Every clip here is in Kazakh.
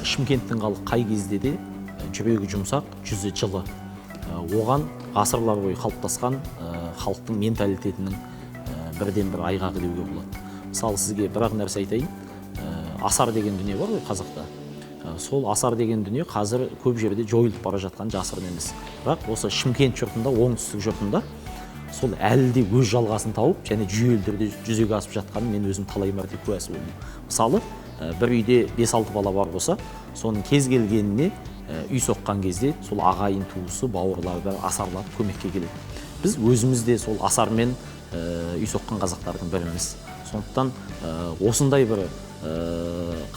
Шымкенттің халқы қай кезде де жүрегі жұмсақ, жүзі жылы. Оған ғасырлар бойы қалыптасқан халықтың менталитетінің бірден бір айғағы деуге болады. Мысалы, сізге бір ақ нәрсе айтайын. Асар деген дүние бар ғой қазақта. Сол асар деген дүние қазір көп жерде жойылып бара жатқан жасырын емес. Бірақ осы Шымкент жұртында, оңтүстік жұртында сол әлі де өз жалғасын тауып және жүйелі түрде жүзеге асып жатқанын мен өзім талай мәрте куәсі болдым. Мысалы, бір үйде 5-6 бала бар болса, соның кез келгеніне үй соққан кезде сол ағайын туысы, бауырлары бәрі асарлап көмекке келеді. Біз өзіміз де сол асармен үй соққан қазақтардың біріміз. Сондықтан осындай бір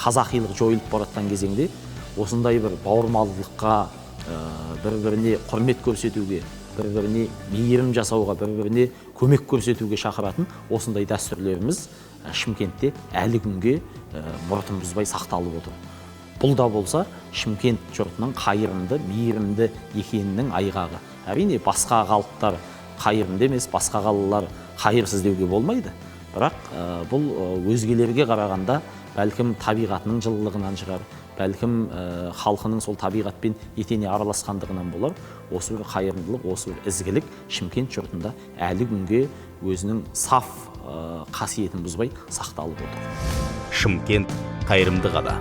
қазақилық жойылып бара жатқан кезеңде осындай бір бауырмалдылыққа, бір біріне құрмет көрсетуге, бір біріне мейірім жасауға, бір біріне көмек көрсетуге шақыратын осындай дәстүрлеріміз Шымкентте әлі күнге мұртын бұзбай сақталып отыр. Бұл да болса Шымкент жұртының қайырымды, мейірімді екенінің айғағы. Әрине, басқа халықтар қайырымды емес, басқа қалалар қайырсыз деуге болмайды. Бірақ бұл өзгелерге қарағанда бәлкім табиғатының жылылығынан шығар, бәлкім халқының сол табиғатпен етене араласқандығынан болар, осы бір қайырымдылық, осы бір ізгілік Шымкент жұртында әлі күнге өзінің саф қасиетін бұзбай сақталып отыр. Шымкент қайырымды қала.